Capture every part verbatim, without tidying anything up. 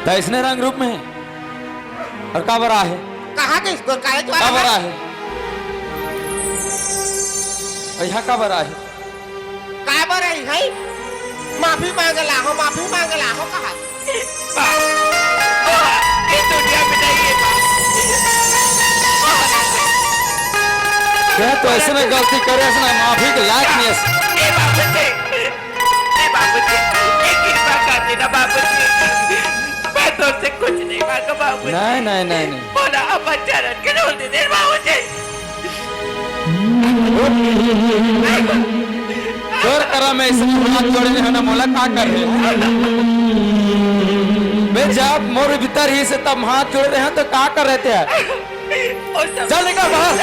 त अइसने रंग रूप में हे। अउ काबर आहे? कहाँ के स्कूल कॉलेज वाला काबर हे? आहे? अउ इहाँ काबर आहे? काबर हे भाई? माफी मांगे ला हो, माफी मांगे ला हो कहा? ये दुनिया में नहीं है बाप। ये तो अइसने गलती करे हस ना, माफी के लायक नहीं हस। ए बाबू जी, ए बाबू जी, ये कृपा कर देना बाबू जी। मैं तोर से कुछ नहीं मांगा बाबू जी। नहीं, नहीं, नहीं, नहीं। बोला अपन चरण के धूल दे दे बाबू जी। तोर करा में अइसने हाथ जोड़े रहे ना, मोला का कर रहे? बे जब मोर भीतर ही से तब हाथ जोड़े रहे तो का कर रहे थे? चल निकल बाहर।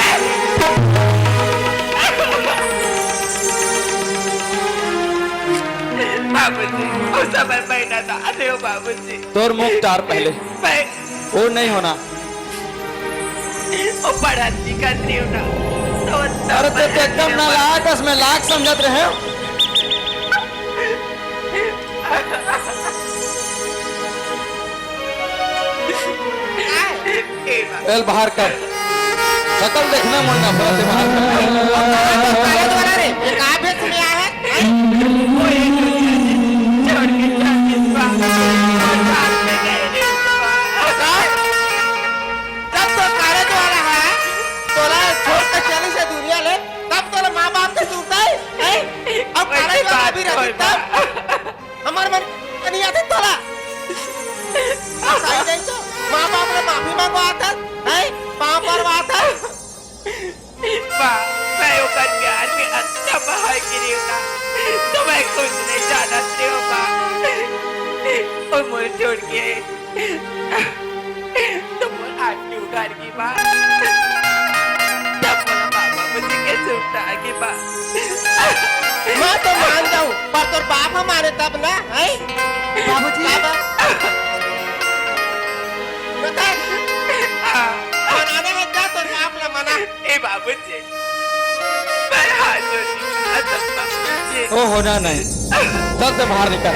बाबूजी, ओ समय महीना था, अरे ओ बाबूजी। तोर मुख टार पहले। मैं ओ नहीं होना। ओ पढ़त लिखत नहीं होना। तो, तो अरे ते तो एकदम नालायक हस, मैं लायक समझत रहे। ए बाप। एल बाहर कर। सकल देखना मन नफरत है बाहर कर। कॉलेज वाला रे, ये का भेष में आया है? हैं? वो एक छोड़ के जा, इस बात को और बात में गए रे। जब तो कॉलेज वाला है, तोला छोड़ के चली से दुनिया ले, तब तोला माँ बाप के सुनता है, हैं? अब कॉलेज वाला भी रहती तब। हमार मन नहीं आते तोला। सही नहीं तो माँ बाप ले माफी मांगवा आता, हैं? पाँव परवा आता। माँ, मैं ओकर प्यार में अतना बहा गिरी हूँ ना, तो मैं कुछ नहीं जानत रही हूँ, माँ। ओ मोर छोड़ के, तो मोर आँखी उघार गी, माँ। तब मोला माँ बाबूजी के सुरता आगे, माँ। मैं तो मान जाऊँ, पर तोर बाप ह माने तब ना, हैं? बाबूजी। बाबा। बता। हाँ। मनाना है क्या तोर बाप ला मना? ए बाबूजी, मैं हाथ जोड़ के हाथ जोड़ बाबूजी। ओ होना नहीं, जल्द से बाहर निकल।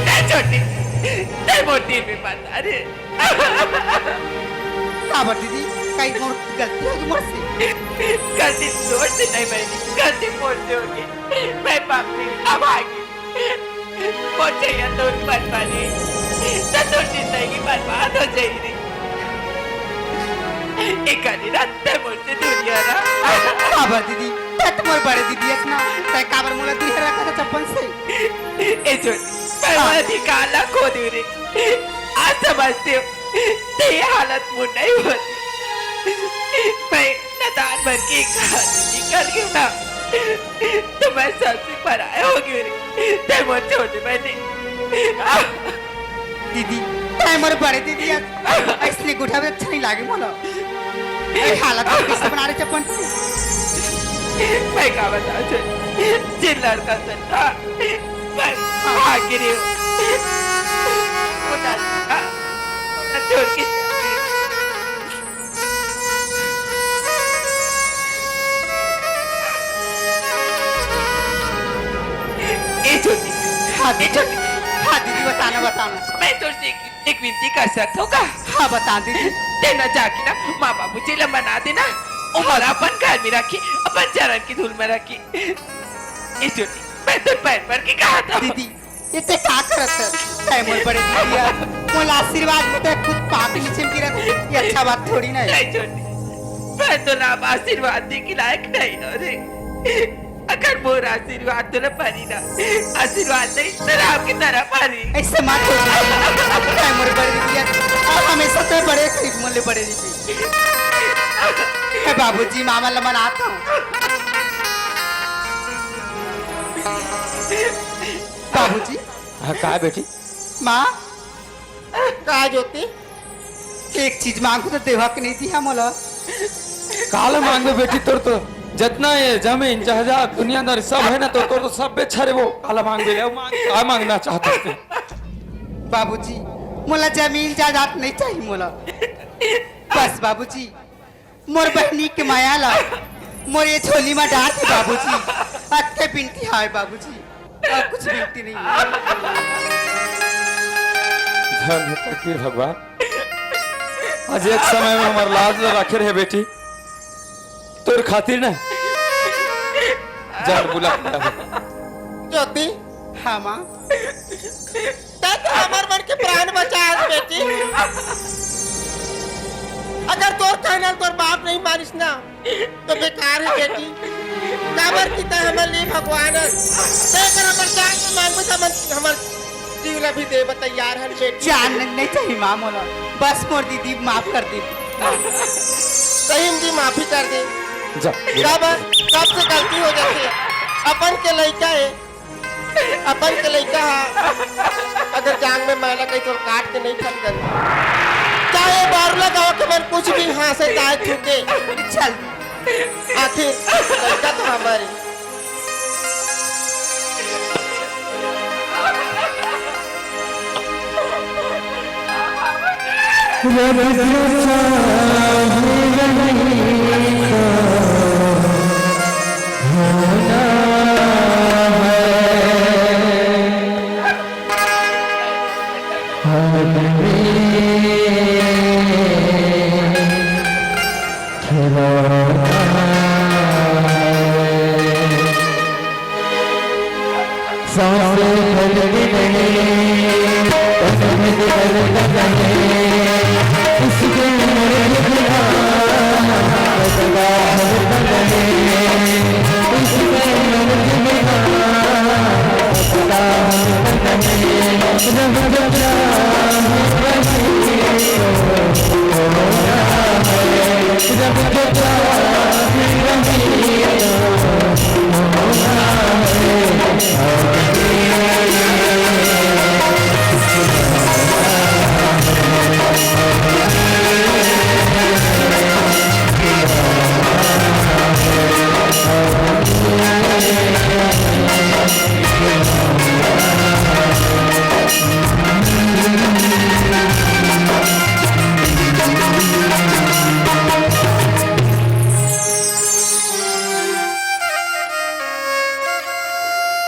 नहीं छोटी, नहीं मोटी में बात, अरे। काबर दीदी, कहीं मोर गलती होगी मोर से? गलती तोर से नहीं बहिनी, गलती मोर से होगी। मैं पापी, अभागी। मोर जइया तोर बर्बादी, त तोर जिंदगी बर्बाद हो जाई रे। एक आधी रात ते मोर से दूरिया रहा। काबर दीदी, ते तो मोर बड़े दीदी हस ना, ते काबर मोला दूरिया रखा था चप्पन से? ए छोटी, मैं हाँ। वो अधिकार ला खो दी रे। आज समझती हूँ, ते ये हालत मोर नहीं होती। मैं नदान भर के कहानी निकल गई ना, तो मैं सबसे पराया हो गई रे। ते मोर छोटी बहिनी। दीदी, तैं मोर बड़े दीदी हस। अइसने गुठा में अच्छा नहीं लागे मोला। ए हालत में कैसे बना रहे चप्पन से? मैं का बताऊं तुझे? जिन लड़का से था, मैं भाग गिरी हूँ। वो लड़का, वो छोड़ के ए छोटी, हाँ, ए छोटी। हाँ दीदी, बताना, बताना। मैं तोर से एक, एक विनती कर सकत हूँ का? हाँ, बता दीदी। ते ना जाके ना माँ बाबूजी ला मना देना, ओमन ला अपन घर में रखी, अपन चरण की धूल में रखी। ए छोटी, मैं तोर पैर पर के कहा था। दीदी, ये ते का करत हस? तैं मोर बड़े दीदी हस, मोला आशीर्वाद में तैं खुद पाँव के नीचे में गिरत हस। ये अच्छा बात थोड़ी ना है। नहीं छोटी, मैं तो राम आशीर्वाद दे के लायक नहीं हूँ रे। अगर मोर आशीर्वाद तोला परी ना, आशीर्वाद नहीं तो राम की तरह परी। ऐसे मत हो, तैं मोर बड़े दीदी हस, अउ हमेशा तैं बड़े करीब मोले बड़े दीदी। हे बाबूजी, मामा ला मनात हूँ। बाबूजी। हाँ, का बेटी? माँ। का ज्योति? एक चीज मांगू तो देवा के नहीं दिया मोला। काला मांगबे बेटी, तोर तो जितना ये जमीन जायदाद दुनियादारी सब है ना, तो तोर तो सब बेच हरे वो। काला मांगबे ले, मांग, का मांगना चाहत हस? बाबूजी, मोला जमीन जायदाद नहीं चाहिए मोला। बस बाबूजी, मोर बहिनी के मया ला मोर ये झोली म डार दे बाबूजी। अतके बिनती हावय बाबूजी, अउ कुछ बिनती नहीं हे। धन हे तकदीर भगवान, आज एक समय में हमर लाज ला राखे रहे बेटी, तोर खातिर ना जान बुला के आवे। ज्योति, हाँ माँ। तै तो हमर मन के प्राण बचास बेटी। अगर तोर कहना तोर बाप नहीं मानिस ना, तो बेकार हे बेटी। काबर कि तै हमर लिए भगवान हस। तै अगर हमर जान के मांगबे, त हमर, हमर जीव ला भी देबे तैयार हन बेटी। जान नहीं चाहिए माँ मोला, बस मोर दीदी माफ कर दे। सही में जी माफी कर दे। जा। काबर सबसे गलती हो जाथे, अपन के लइका हे। अपन के लइका हा अगर जांग में मैला कहीं तो काट के नहीं खरीदन, चाहे बारूला गांव के मन कुछ भी हाँसे चाहे थूके, चल। आखिर लइका तो हमर हे।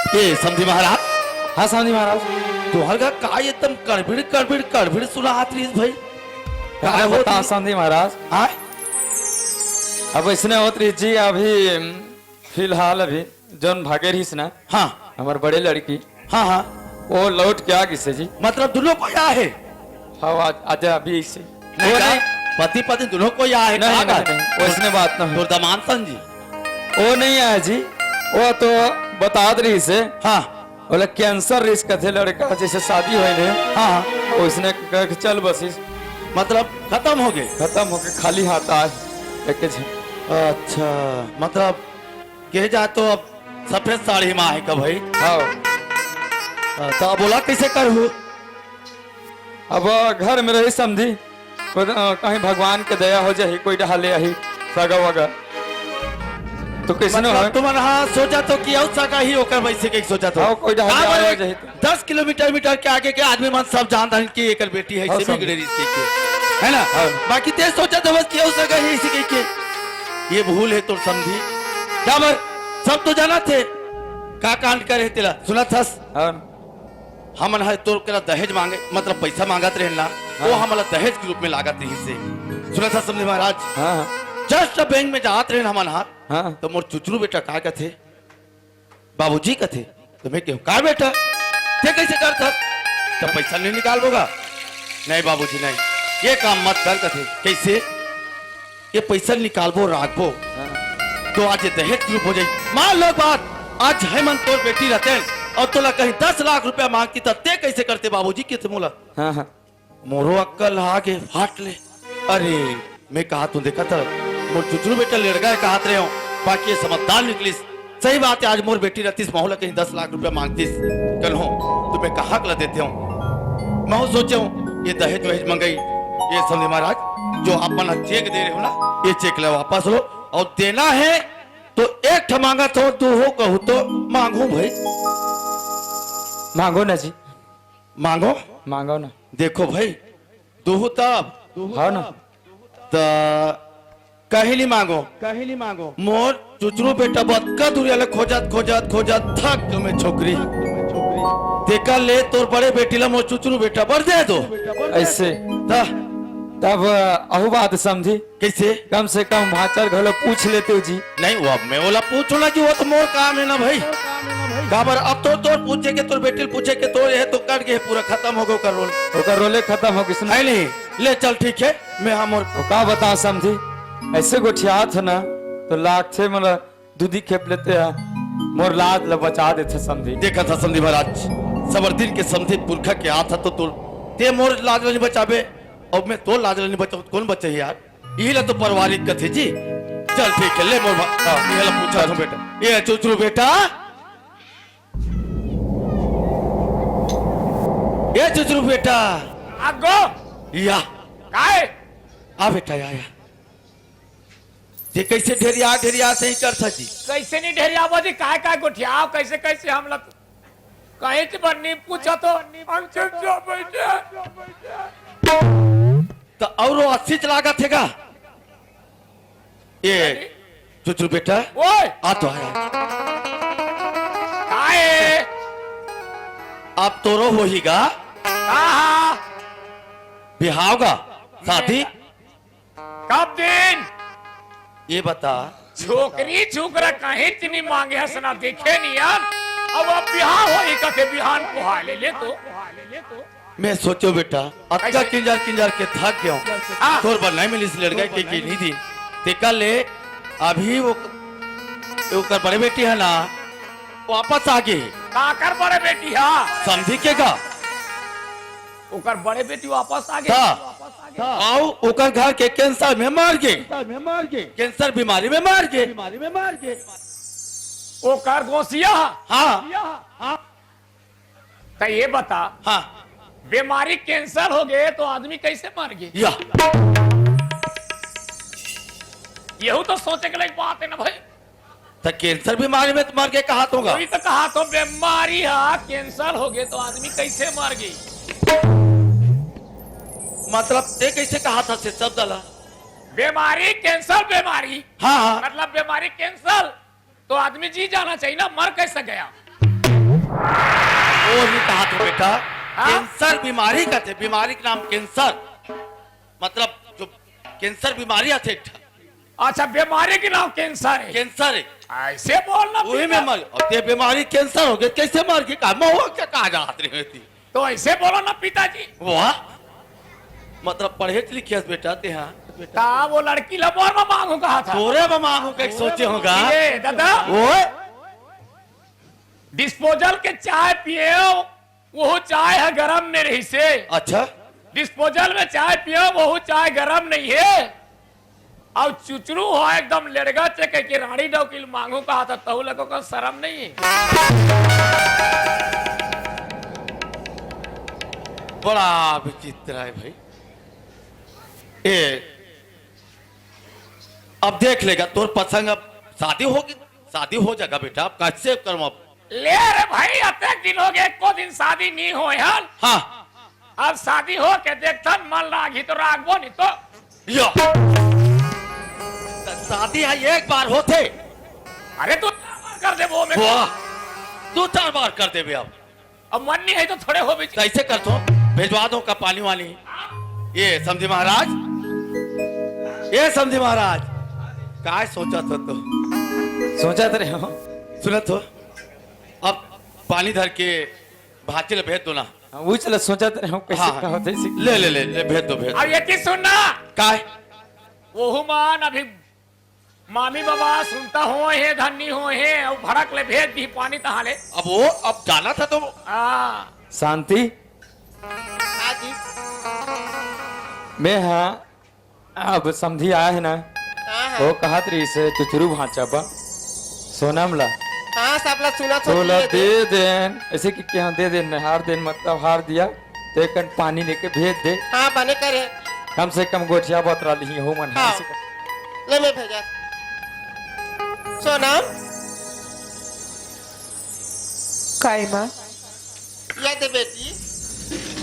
ए, समधी महाराज। हाँ, समधी महाराज। तुहर घर का एकदम कड़बिड़, कड़बिड़, कड़बिड़ सुनात रहिस भाई? का का होत बता, रहिस? समधी महाराज। हाँ? अब इसने होत रहिस जी, अभी फिलहाल अभी जौन भागे रहिस ना, हाँ। हमर बड़े लड़की, हाँ, हाँ। वो लौट के आ गिस हे जी। मतलब दुनों कोई आए हे? हाँ, आज, आज अभी इसे। नहीं वो का? नहीं। पति पत्नी दुनों कोई आए हे? नहीं, का नहीं, बात? नहीं, वैसने बात नहीं। तोर दमांद सन जी? वो नहीं आए जी, वो तो बतात रहिस हे। हाँ। बोले कैंसर रहिस कथे लड़का, जैसे शादी होय हे। हाँ, हाँ। वैसने कह के चल बसिस। मतलब खतम होगे? खतम होगे, खाली हाथ आए। एके झन। अच्छा, मतलब के जा तो अब सफेद साड़ी मा आए का भाई? हाँ। हाँ, तो अब ओला कैसे करहू? अब घर में रही समधी, कोई, अ, कहीं भगवान के दया हो जाही, कोई डहा ले आही, सगा वगा। तो कैसनो मतलब है? तुमन हा सोचा तो कि अउ सगा ही ओकर वैसे के सोचा तो। हाँ, कोई डहा का ले बोले, आ जाही तो। दस किलोमीटर मीटर के आगे के आदमी मन सब जानत हन कि एकर बेटी हे, हाँ, इसे समधी। बिगड़े रहिस कहिके, है ना? हाँ। बाकी ते सोचत हवस कि अउ सगा ही इसे कहिके। ये भूल हे तोर समधी। काबर? सब तो जानत हे का कांड करे हे तेला। सुनत हस? हाँ। हमन ह तोर करा दहेज मांगे, मतलब पैसा मांगत रहेन ना, हाँ। वो हमला दहेज के रूप में लागत रहिस हे। सुनत हस समधी महाराज? हाँ, हाँ। Just बैंक में जात रहेन हमन हा, हाँ। तो मोर चुचरू बेटा का कथे? बाबूजी कथे, तो मैं कहूँ, "का बेटा, ते कैसे करत हस? त पैसा नहीं निकालबो गा?" "नहीं बाबूजी, नहीं, ये काम मत कर," कथे। "कैसे?" "ये पैसा निकालबो, राखबो, हाँ। तो आज ये दहेज के रूप हो जाही। मान लो एक बात, आज हे मन तोर बेटी रहतेन अउ तोला कहीं दस लाख रुपया मांगतिस, त ते कैसे करते बाबूजी?" कथे मोला। हाँ, हाँ। मोरो अक्कल आगे फाट ले। अरे, मैं कहा तू देखत हस, मोर चुचरू बेटा लेड़गा हे कहत रहेंव, बाकी ये समझदार निकलिस। सही बात हे, आज मोर बेटी रहतिस, महू ला कहीं दस लाख रुपया मांगतिस, कल हो तो मैं कहा के ला देतेंव। महू सोचेंव, ये दहेज वहेज मंगई, ये समधी महाराज, जो आप मन चेक दे रहे हो ना, ये चेक ला वापस लो अउ देना हे तो एक ठा मांगत हो, दू हो कहू तो मांगू भाई। मांगो ना जी। मांगो? मांगो ना। देखो भाई, दुहू तब। हाँ ना। त कहीं नहीं मांगो, कहीं नहीं मांगो। मोर चुचरू बेटा बतका दुरिया ले खोजत, खोजत, खोजत थक गो मैं छोकरी। तेकर ले तोर बड़े बेटी ला मोर चुचरू बेटा बर दे दो। ऐसे? त तब अहू बात समधी। कैसे? कम से कम भांचा ल घलो पूछ लेते हो जी। नहीं, वो अब मैं ओला पूछो ना कि वो तो मोर काम है ना भाई। काबर अब तो तोर पूछे के, तोर बेटी ल पूछे के, तोर ये तो कट गए, पूरा खत्म हो गए ओकर रोल। ओकर रोले खत्म हो गइस ना। नहीं, नहीं, ले चल, ठीक है, मैं हमर तो का बता समधी, ऐसे गोठियात हो ना, तो लागथे मोला दूधी खेप लेते हैं, मोर लाज ल बचा देथे समधी। देखा था समधी महाराज, सबर दिन के समधी पुरखा के आत ह तो तोर, ते मोर लाज ल नहीं बचाबे, अब मैं तोर लाज ल नहीं बचाऊं, कौन बचे यार? इही ला तो पारिवारिक कथे जी। चल ठीक है, ले मोर भा-, हाँ, ये ला पूछा था बेटा, ये चुचरू बेटा, ये चुचरू बेटा। आगो। या। काय? आ बेटा, या, या। ये कैसे ढेरिया, ढेरिया सही कर था जी? कैसे नहीं ढेरिया जी? काय, काय गोठियाव, कैसे, कैसे हम लग कहीं से बन्नी पूछा तो हम चुप जो बैठे। तो और वो अस्सी चला गया थे का? ये चुचरू बेटा। ओए। आ तो आया। काय? आप तोरो होहीगा। हाँ, हाँ। बिहाव गा। शादी। कब दिन? ये बता। छोकरी छोकरा कहीं इतनी मांगे हस ना देखे नहीं यार। अब, अब बिहाव होही कथे बिहान को हाले ले तो। मैं सोचो बेटा, अतका कैसे? किंजर किंजर के थक गयो। हाँ। तोर बर नहीं मिलिस लड़का के, के नहीं दी। तेकर ले अभी वो, ओकर बड़े बेटी है ना, वापस आ गई। काकर बड़े बेटी है? समधी के का? ओकर बड़े बेटी वापस आ गई। का? वापस आ गई। आओ, ओकर घर के कैंसर में मर गई। कैंसर बीमारी में मर गई। ओकर गोसिया? हाँ। त ये बता, हाँ। बीमारी कैंसर हो गए तो आदमी कैसे मर गए? या। यहू तो सोचे के लायक बात है ना भाई। त कैंसर बीमारी में तो मर गए कहा तो होगा? वही तो कहा तो बीमारी है, कैंसर हो गए तो आदमी कैसे मर गई? मतलब ते कैसे कहा था से शब्द ला? बीमारी, कैंसर बीमारी। हाँ, हाँ। मतलब बीमारी कैंसर तो आदमी जी जाना चाहिए ना, मर कैसे गया? वो ही कहा था बेटा, हाँ? कैंसर बीमारी का थे, बीमारी का नाम कैंसर, मतलब जो कैंसर बीमारी आथे एक ठा। अच्छा, बीमारी के नाम कैंसर है। कैंसर है। ऐसे बोलना वही में पीता। मर, और ते बीमारी कैंसर हो गए, कैसे मर गए? का महुआ क्या कहा जात रहे थी? तो ऐसे बोलो ना पिताजी। वाह, मतलब पढ़े लिखे बेटा ते हाँ। का वो लड़की ला मोर में मांगू कहा था? तोरे में मांगू कह सोचे होगा। ये दादा, ओए। डिस्पोजल के चाय पिए, वो चाय है गरम नहीं रही से। अच्छा। डिस्पोजल में चाय पिए, वो चाय गरम नहीं है। अउ चुचरू हो एकदम लेड़गा चे कह के रानी डौकी ल मांगू कहा था, तहू लगो का शरम नहीं है? बड़ा विचित्र है भाई। ए, अब देख लेगा तोर पसंग, अब शादी होगी, शादी हो जाएगा बेटा, अब कैसे करूं अब? ले रे भाई, अतेक दिन हो गए, एको दिन शादी नहीं होए हन। हाँ। अब शादी हो के देखथन, मन लागही तो राखबो, नहीं तो यो। शादी है एक बार होथे। अरे तू चार बार कर देबो में। वाह, तू चार बार कर देबे अब। अब मन नहीं है तो थोड़े हो भी। कैसे कर दो? भेजवा दो का पानी वानी? ये समधी महाराज, ये समधी महाराज, काय सोचत हो तो? सोचत रहे हो। सुनत हो, अब पानी धर के भांची ल भेज दो ना। हाँ, वो चला सोचत रहे हो, कैसे हाँ, हाँ। कहो थे, सीख ले, ले, ले, ले, भेज दो, भेज अब दो। ये की सुनना? काय? वहू मान अभी मामी बाबा सुनता हो हे, धन्नी हो हे, और भड़क ले भेज दी पानी तहाले। अब वो, अब जाना था तो। हाँ। शांति। हाँ जी। मैं हाँ, अब समधी आया है ना, हाँ, हाँ। वो कहत रही से चुचरू भांचा बा, सोनम ला। हाँ, सब ला सुना तो तोला दिए दे। दे देन, ऐसे कि, कि हाँ दे देन, हार देन, मतलब हार दिया, तो एक कन पानी लेके भेज दे। हाँ, बने करे। कम से कम गोठिया बतरा लिही हो मन, हाँ। ऐसे कर। ले मैं भेजा। सोनम। काय माँ? ये दे बेटी,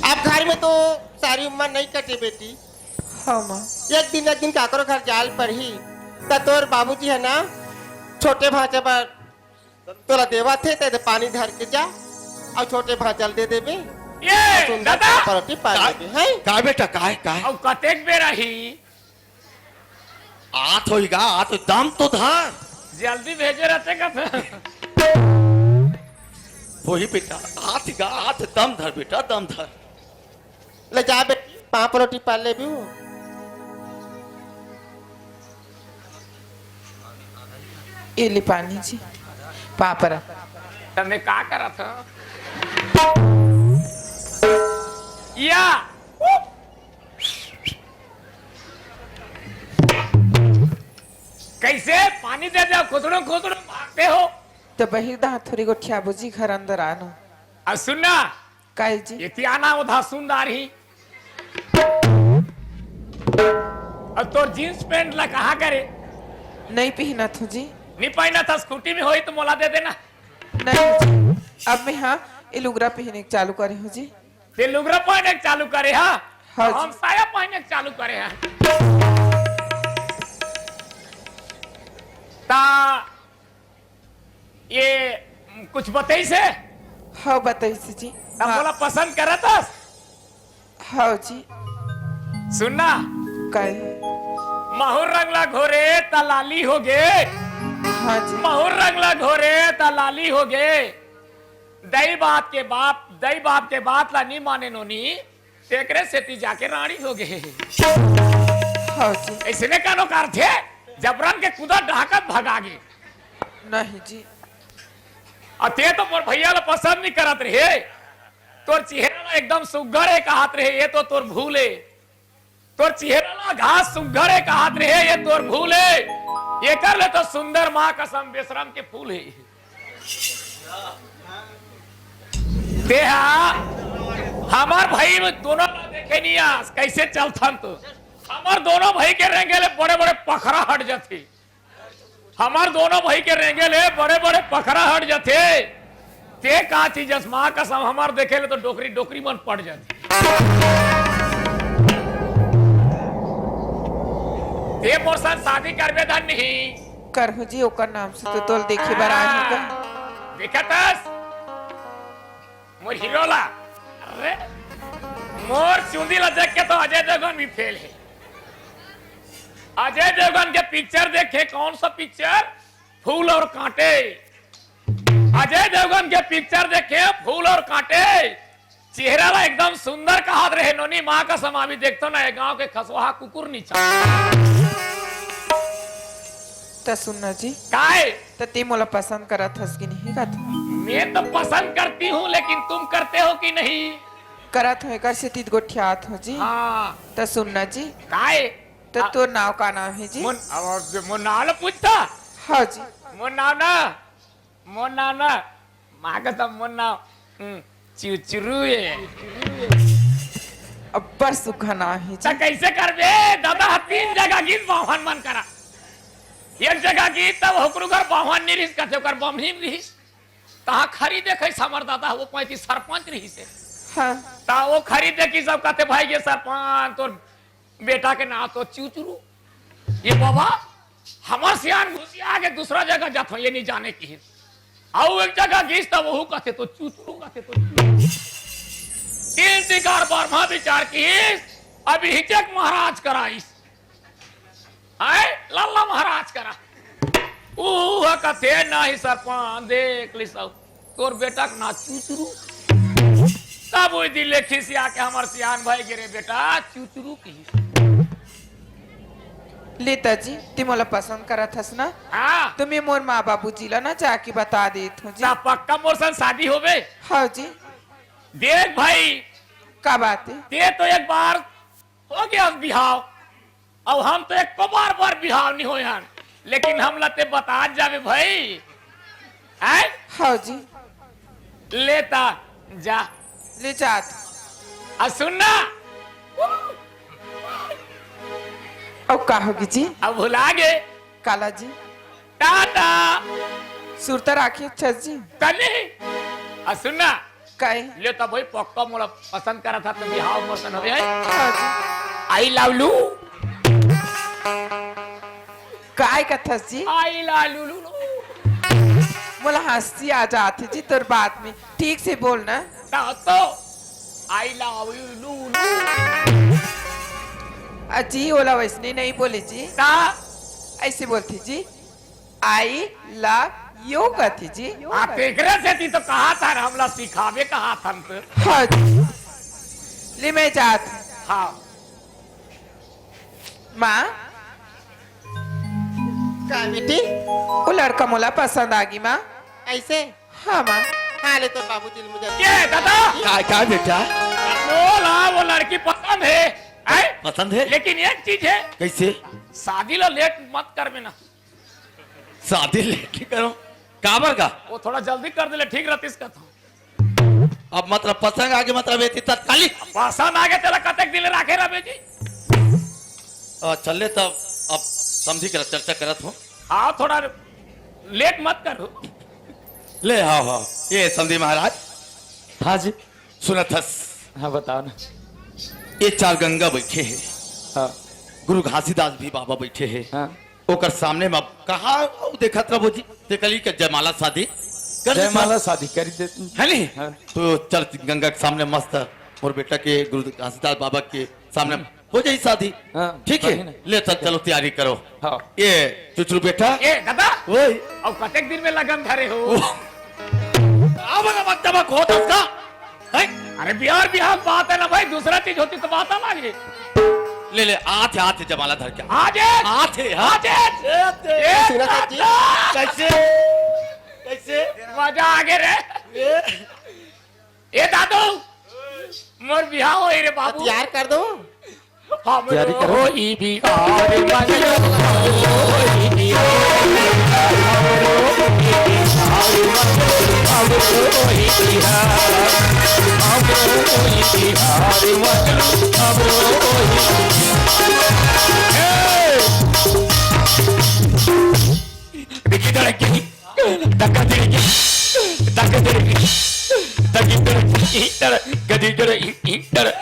अब घर में तो सारी उम्र नहीं कटे बेटी। हाँ माँ। एक दिन, एक दिन काकरो घर जाल पड़ही, त तोर बाबूजी हे ना, छोटे भांचा बर तोला देवत हे, ते पानी धर के जा, अउ छोटे भांचा ल दे देबे। ये, सुंदर दादा! पापा रोटी पार का, देबे, हैं? का बेटा, का हे, का हे? अउ कतेक बेर आही? आत होही गा, आत, दम तो धर। जल्दी भेजे रहते का था? होही बेटा, आत गा, आत, दम धर बेटा, दम धर। ले जा बेटी, पापा रोटी पार लेबे। ये ले पानी जी, पापरा। तने का करत ह? या! कैसे पानी दे दे, खुसड़ो खुसड़ो भागते हो। त बहिर दहा थोरी गोठियाबो जी, घर अंदर आना। अब सुनना, काय जी? एती आना उधा सुंदर ही। अब तोर जींस पैंट ला कहाँ करे? नहीं पहनत हूँ जी। नहीं पहनत ह, स्कूटी में होही त मोला दे देना। नहीं जी, अब मैं, हाँ, ये लुगरा पहने के चालू करे हूँ जी। ते लुगरा पहने के चालू करे हा? हाँ जी। हम साया पहने के चालू करे हा। ता ये कुछ बताइस हे? हाँ, बताइस हे जी। तब हाँ। मोला पसंद करत हस? हाँ जी। सुनना। काय? महुर रंग ला घोरे त लाली हो गे। हाँ जी। महुर रंग ला घोरे त लाली हो गे। दई बाप के बात, दई बाप के बात ला नी माने नोनी, तेकरे सेती जाके रानी हो गे। हाँ जी। अइसने कानो कारथे, जबरन के कुदा डहाकत भगा गे। नहीं जी। अ ते तो मोर भैया ला पसंद नहीं करत रहे, तोर चेहरा ला एकदम सुग्घर हे कहत रहे, ये तो तोर भूल हे। तोर चेहरा ला घास सुग्घर हे कहत रहे, ये तोर भूल हे। एकर ले तो सुंदर माँ कसम बेशरम के फूल हे। ते हा हमर भाई में दोनों ला देखे नहीं आस, कैसे चलथन तो। हमर दोनों भाई के रेंगे ले बड़े-बड़े पखरा हट जाथे। हमर दोनों भाई के रेंगे ले बड़े-बड़े पखरा हट जाथे। ते का चीज अस, माँ कसम, हमर देखे ले तो डोकरी, डोकरी मन पड़ जाथे। ते मोर संग शादी करबे धन नहीं? करहूँ जी, ओकर नाम से तो तोल देखे बर आही का। देखत हस? मोर हीरो ला। अरे, मोर चुंदी ला देख के तो अजय देवगन भी फेल हे। अजय देवगन के पिक्चर देखे, कौन सा पिक्चर? फूल और कांटे। अजय देवगन के पिक्चर देखे, फूल और कांटे। चेहरा ला एकदम सुंदर कहत रहे, नोनी माँ कसम, अभी देखतो ना, ये गांव के खसवाहा कुकुर नीचा। त सुन ना जी। काय? त ते मोला पसंद करत हस कि नहीं का? मैं तो पसंद करती हूँ, लेकिन तुम करते हो कि नहीं? करत हूँ, एकर सेती त गोठियात हूँ जी। हाँ। त सुन ना जी। काय? त आ, तोर नाव का नाव हे जी? मोर, अब मोर नाव ला पूछता? हाँ जी। मोर नाव ना, मोर नाव ना, माँ कसम मोर नाव, हम्म, चुचुरू हे। अब्बड़ सुग्घर नाव हे त जी। कैसे करबे? दादा ह तीन जगह गिस बाम्हन मन करा। एक जगह गिस तब होकरू घर बाम्हन नहीं रिहिस, कथे ओकर बमहीन रिहिस। तहाँ खरी देखिस हमर दादा, वो पैंतीस सरपंच रिहिस हे। हाँ। त वो खरी देखिस सब कथे, भाई ये सरपंच तोर बेटा के नाव तो चुचुरू। ये बाबा, हमर सियान घुसिया के दूसरा जगह जात हो, ये नहीं जाने की। अउ एक जगह गिस त वहू कथे तो चुचुरू, कथे तो चुचुरू। तीन तिकार बरमा विचार किस, अभी हिचक महाराज करा आइस। आय, लल्ला महाराज करा। ऊ ह कथे, "नाही सरपंच, देख लिस तोर बेटा के नाव चुचुरू।" तब ओई दिन ले खिसिया के हमर सियान भाई गे रे बेटा, चुचुरू किहिस। ले त जी, ते मोला पसंद करत हस ना? हाँ। त मैं मोर माँ बाबूजी ला ना जाके बता देत हूँ जी। त पक्का मोर संग शादी होबे? हाँ जी। देख भाई, का बात हे? ते तो एक बार हो गे बिहाव, अउ हम तो एको बार बर बिहाव नहीं होय हन, लेकिन हमला ते बतात जाबे भाई, हैं? हाँ जी। ले त जा। ले जात। अउ सुन ना। अउ का होगे जी? अब भुला गे। काला जी? टाटा। सुरता राखे अच्छा जी। कने? अउ सुन ना। काय? ले त भाई पक्का मोला पसंद करत हस त बिहाव मोर संग होबे। हाँ जी। I love you। काय कथस जी? आई ला लू लू लू। मोला हंसी आ जात हे जी तोर बात में। ठीक से बोल ना। ना तो, आई लव यू लू लू। अजी, ओला वैसने नहीं बोले जी। ना। ऐसे बोलथे जी, आई लव यू कथे जी। आ, तेकरे सेती तो कहा था, हमला सिखाबे कहा था तो। हाँ जी। ले मैं जात। हाँ। माँ। का बेटी? वो लड़का मोला पसंद आ गई माँ। ऐसे? हाँ माँ। हाँ, ले तो बाबूजी ले मुझे। ये दादा! का, का बेटा? बोला, वो लड़की पसंद है, हैं? पसंद है? लेकिन एक चीज है। कैसे? शादी ला लेट मत कर में ना। शादी लेट करो, काबर का? वो थोड़ा जल्दी कर दे ले, ठीक रहती इसका था। अब मतलब पसंद आगे मतलब ये तत्कालिक। पसंद आगे तेला कतेक दिन राखे रहे जी? अच्छा, ले तब अब समझी कर चर्चा करत हो। हाँ, थोड़ा लेट मत करो। ले, हाँ, हाँ, ये समझी महाराज। हाँ जी। सुनत हस। हाँ, बताओ ना। ये चार गंगा बैठे हैं। हाँ। गुरु घासीदास भी बाबा बैठे हैं। हाँ। ओकर सामने में अब कहा वो देखत रहो जी, ते कली के जयमाला शादी कर देता। जयमाला शादी कर देते। है नहीं? हाँ। तो चल गंगा के सामने मस्त मोर बेटा के गुरु घासीदास बाबा के सामने हो जाई शादी। हाँ, ठीक है? बढ़िया ना। ले तो चलो तैयारी करो। हाँ। ये चुचरू बेटा। ए, दादा। ओए। अब कतेक दिन में लगन धरे हो? ओ। अब ना मत जब खोत उसका। हैं? अरे बिहार, बिहार बात है ना भाई, दूसरा चीज होती तो बात अलग है। ले, ले, आथे, आथे जयमाला धर के। आथे। आथे, हाँ। आथे। ए, ए, सुना था जी? दादा। कैसे? कैसे? मजा आ गया रे। ए? ए दादू, मोर बिहाव होई रे बाबू। तैयार कर दो। हमरो तैयारी करो। होई बिहार मंगलो, होई बिहार। हमरो होई बिहार मंगलो, हमरो होई बिहार। हमरो होई बिहार मंगलो, हमरो होई बिहार। ए! देखी तो लग गई। धक्का दे के, धक्का दे के, धक्की दे के, इधर, गदी दे, इधर।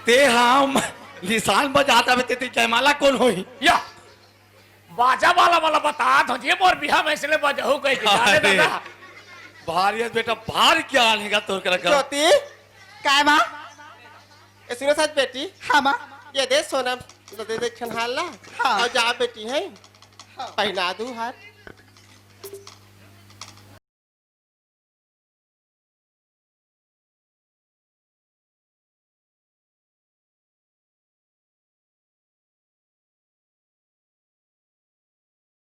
ते हम निशान बजात हवे, ते, ते जयमाला कौन होई? या, बाजा वाला वाला बता दो जी, मोर बिहा में इसलिए बजाऊ कह के जाने अरे, दादा। भारी है बेटा, भारी ज्ञान है तोर करा का। ज्योति, काय माँ? ए, सुनो सच बेटी। हाँ माँ। ये दे सोना, दे दे खनहार ला। हाँ। और जा बेटी है। हाँ। पहना दू हार।